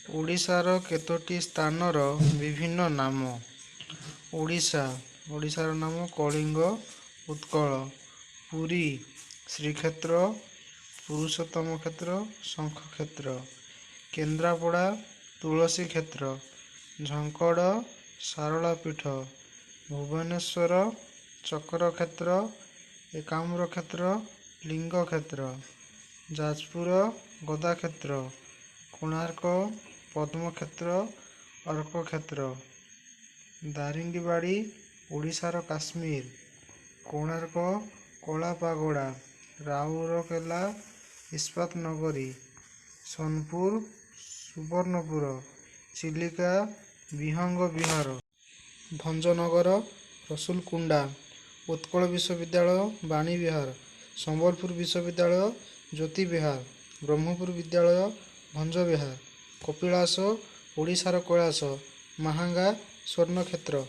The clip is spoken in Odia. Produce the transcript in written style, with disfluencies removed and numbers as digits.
ଓଡ଼ିଶାର କେତୋଟି ସ୍ଥାନର ବିଭିନ୍ନ ନାମ। ଓଡ଼ିଶା, ଓଡ଼ିଶାର ନାମ କଳିଙ୍ଗ, ଉତ୍କଳ। ପୁରୀ, ଶ୍ରୀକ୍ଷେତ୍ର, ପୁରୁଷୋତ୍ତମ କ୍ଷେତ୍ର, ଶଙ୍ଖ କ୍ଷେତ୍ର। କେନ୍ଦ୍ରାପଡ଼ା, ତୁଳସୀ କ୍ଷେତ୍ର। ଝଙ୍କଡ଼, ଶାରଳା ପୀଠ। ଭୁବନେଶ୍ୱର, ଚକ୍ର କ୍ଷେତ୍ର, ଏକାମ୍ର କ୍ଷେତ୍ର, ଲିଙ୍ଗ କ୍ଷେତ୍ର। ଯାଜପୁର, ଗଦା କ୍ଷେତ୍ର। କୋଣାର୍କ, ପଦ୍ମକ୍ଷେତ୍ର, ଅର୍କକ୍ଷେତ୍ର। ଦାରିଙ୍ଗିବାଡ଼ି, ଓଡ଼ିଶାର କାଶ୍ମୀର। କୋଣାର୍କ, କଳାପାଗୋଡ଼ା। ରାଉରକେଲା, ଇସ୍ପାତ ନଗରୀ। ସୋନପୁର, ସୁବର୍ଣ୍ଣପୁର। ଚିଲିକା, ବିହଙ୍ଗ ବିହାର। ଭଞ୍ଜନଗର, ରସୁଲକୁଣ୍ଡା। ଉତ୍କଳ ବିଶ୍ୱବିଦ୍ୟାଳୟ, ବାଣୀବିହାର। ସମ୍ବଲପୁର ବିଶ୍ୱବିଦ୍ୟାଳୟ, ଜ୍ୟୋତିବିହାର। ବ୍ରହ୍ମପୁର ବିଦ୍ୟାଳୟ, ଭଞ୍ଜବିହାର। କପିଳାସ, ଓଡ଼ିଶାର କୈଳାସ। ମାହାଙ୍ଗା, ସ୍ଵର୍ଣ୍ଣକ୍ଷେତ୍ର।